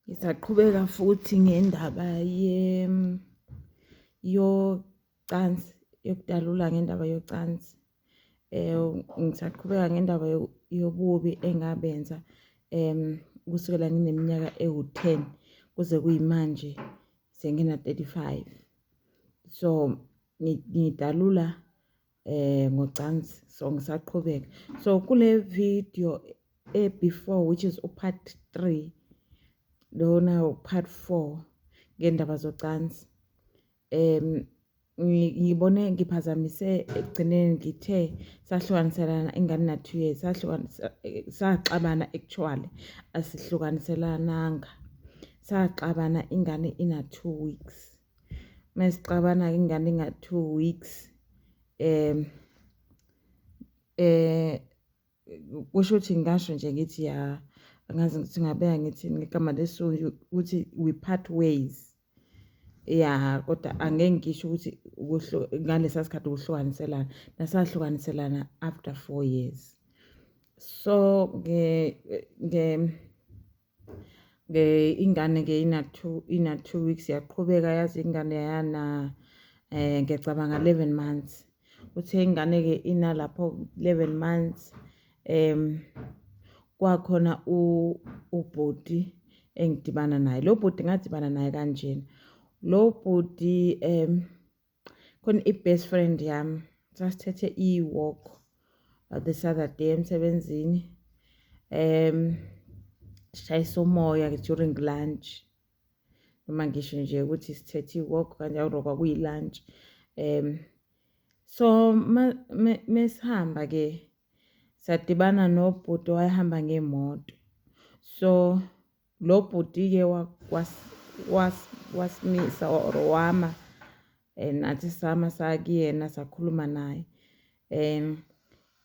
Ngisaqhubeka futhi ngendaba yocansi, yokudalula ngendaba yocansi. Ngisaqhubeka ngendaba yobubi engabenza kusukela ngineminyaka ewu-10 kuze kuyimanje sengina-35. So ngidalula ngocansi, so ngisaqhubeka. So kule video e-before, which is u-part 3, lona u-part 4 ngendaba zocansi, ngibone ngiphazamise ekugcineni. Ngithe sahlukaniselana ingane na-2 years, sahlukanisa, saxabana. Actually asihlukaniselananga, saxabana ingane ina 2 weeks. Mesixabana ingane inga 2 weeks, kusho ukuthi ngingasho nje ngithi, ya, angazi ukuthi ngabeka ngithi ngegama lesiZulu ukuthi we part ways, ya, kodwa angeke ngisho ukuthi ngalesa sikhathi ukuhlukaniselana, nasahlukaniselana after 4 years. So nge nge nge ingane ke ina 2 weeks, yaqhubeka yazi ingane yana ngiyacabanga 11 months. Uthe ingane ke inalapho 11 months, kwakhona ubhuti engidibana naye. Lo bhuti ngadibana naye kanjena. Lo bhuti, khona i-best friend yami, sasithethe i-walk this other day emsebenzini, sishayisa umoya during lunch, noma ngisho nje ukuthi sithethe i-walk kanjalo, kwakuyi-lunch. So mesihamba ke sadibana nobhuti owayehamba ngemoto. So lo bhuti-ke wasimisa or wama, nathi sama, saya kuyena, sakhuluma naye.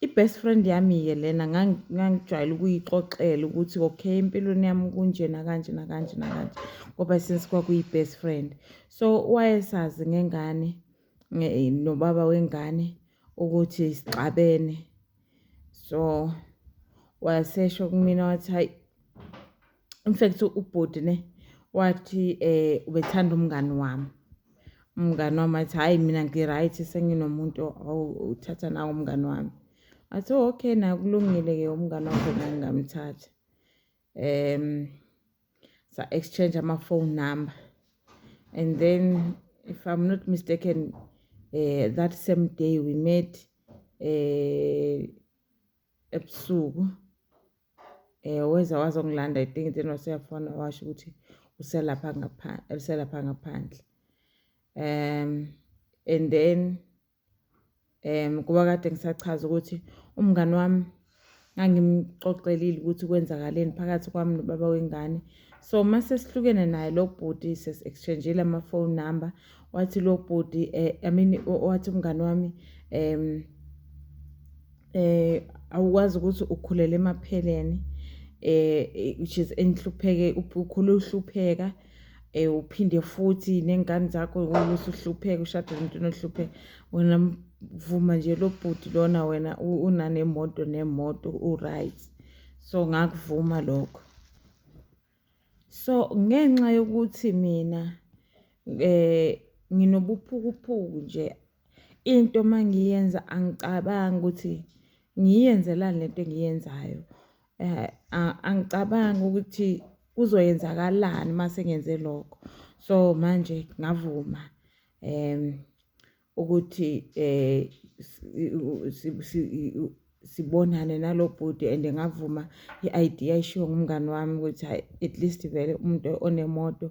I-best friend yami-ke lena ngangijwayele ukuyixoxela ukuthi okay, empilweni yami kunje nakanje nakanje nakanje, ngoba since kwakuyi-best friend, so wayesazi ngengane nobaba wengane ukuthi sixabene. So wasesho kumina, wathi hayi, in fact ubhuti ne wathi ubethanda umngani wami. Umngani wami wathi, "Hhayi, mina ngi-right, senginomuntu, uthatha nawe umngani wami." Wathi, "Oh, okay, naye kulungile-ke, umngani wakho ngingamthatha." Sa-exchange ama-phone number and then, if I'm not mistaken, that same day we met ebusuku. Weza wazongilanda, I think, then waseyafona washo ukuthi uselapha ngaphandle, uselapha ngaphandle. And then kuba kade ngisachaza ukuthi umngani wami ngangimxoxelile ukuthi kwenzakaleni phakathi kwami nobaba wengane. So mase sihlukene naye lo bhuti, sesi-exchange-ile ama-phone number, wathi lo bhuti, I mean, wathi umngani wami, awukwazi ukuthi ukhulele emapheleni, which is enhlupheke, ukhule uhlupheka, uphinde futhi nengane zakho usuhlupheka, ushade nomuntu onohlupheka. Wena vuma nje lo bhuti lona, wena unanemoto nemoto, u-right. So ngakuvuma lokho. So ngenxa yokuthi mina nginobuphukuphuku nje, into mangiyenza angicabangi ukuthi ngiyenzelani lento engiyenzayo, angicabangi ukuthi kuzoyenzakalani mase ngenze lokho. So manje ngavuma ukuthi sibonane nalo bhuti and ngavuma i-idea eshiwo ngumngani wami ukuthi hhayi, at least vele umuntu onemoto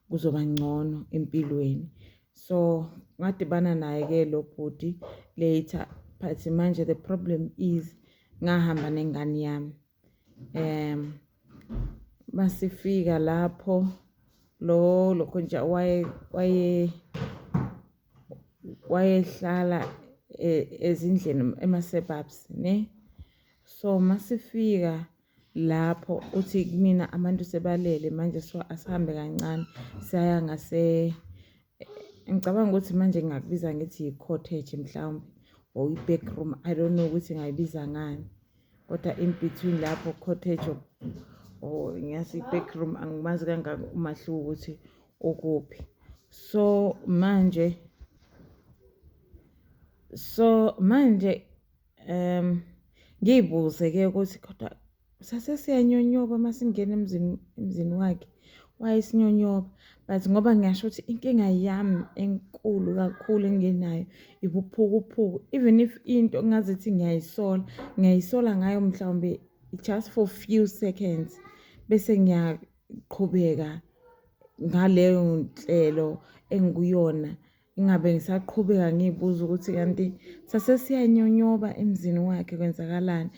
kuzoba ngcono empilweni. So ngadibana naye-ke lo bhuti later, but manje the problem is ngahamba nengane yami. Masifika lapho, lo lokho nje waye wayehlala ezindlini ema-suburbs ne. So masifika lapho uthi kumina, abantu sebalele manje, so asihambe kancane, saya ngase, ngicabanga ukuthi manje ngingakubiza ngithi i-cottage mhlawumbe or i-back room, I don't know ukuthi ngayibiza ngani, kodwa in between lapho cottage Or ngiyazi i-back room, angimazi kangaka umahluko ukuthi ukuphi. So manje ngiy'buze-ke ukuthi kodwa sase siyanyonyoba uma singena emzini wakhe, wayesinyonyoba. But ngoba ngiyasho ukuthi inkinga yami enkulu kakhulu enginayo ibuphukuphuku, even if into ngazithi ngiyayisola, ngiyayisola ngayo mhlawumbe just for few seconds, bese ngiyaqhubeka ngaleyo nhlelo engikuyona, ngingabe ngisaqhubeka ngiy'buza ukuthi kanti sase siyanyonyoba emzini wakhe, kwenzakalani.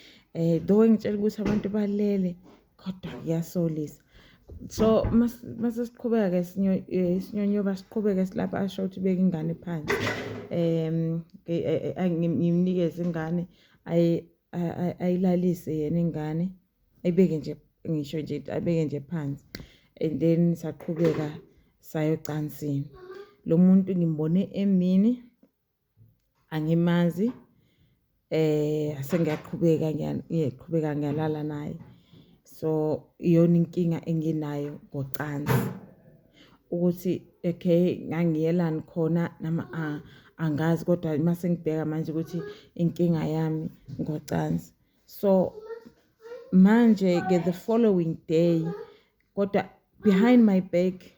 Though engitshela ukuthi abantu balele, kodwa kuyasolisa. So mase siqhubeka-ke sinyonyoba, siqhubeke silapha, asho ukuthi beka ingane phansi, ngimnikeze ingane, ayilalise yena ingane, ayibeke nje, ngisho nje ayibeke nje phansi, and then saqhubeka saya ocansini. Lo muntu ngimbone emini, angimazi, sengiyaqhubeka, ngiyaqhubeka ngiyalala naye. So iyona inkinga enginayo ngocansi, ukuthi okay, ngangiyelani khona noma angazi, kodwa mase ngibheka manje ukuthi inkinga yami ngocansi. So manje-ke the following day, kodwa behind my back